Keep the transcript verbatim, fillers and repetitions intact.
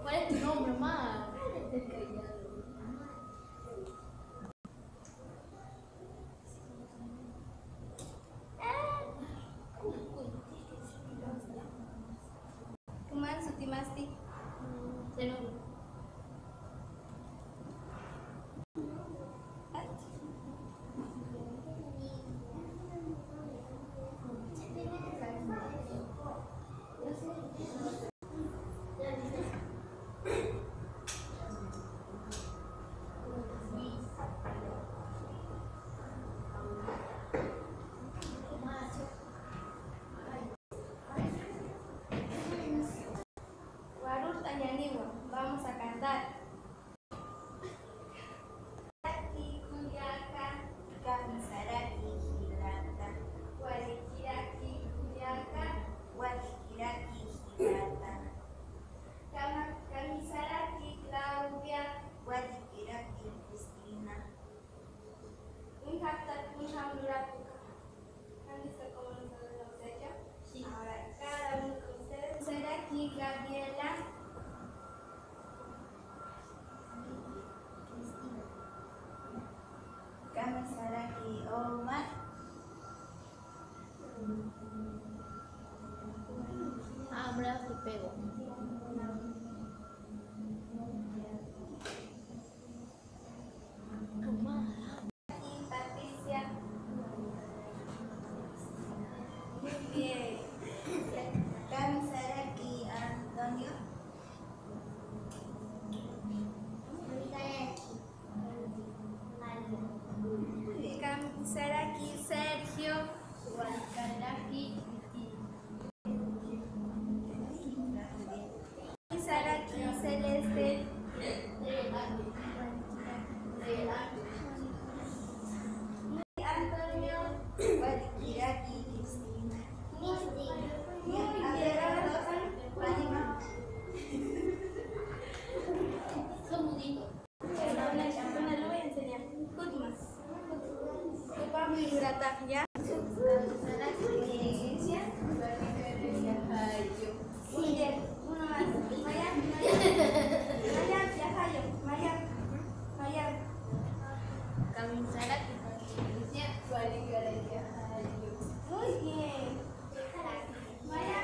¿Cuál es tu nombre, ma? Kuman sutimasti. Warurt'añäniwa, vamos a cantar. Saraki kullaka, kamisaraki jilata. Walikiraki kullaka, walikiraki jilata. Kama-, kamisaraki Claudia, walikiraki Cristina. Uñjapxta, uñjam lurapxta. ¿Han visto cómo nos han dado obsequio? Sí. Ahora, cada uno de ustedes. Saraki Gabriela. Cristina. Kamisaraki Omar. Abra y pego. Patricia. Muy bien. Kamisaraki Antonio. Kamisaraki Sergio. Kamisaraki Celeste. Antonio. Walikiraki Cristina. Son bonitos. Bueno, le voy a enseñar. Kutmas. Kutmas. Kutmas. Muy bien. Uno más. Maya, Maya. Maya, Yajayo. Maya. Maya. Kamisaraki. Muy bien. Maya.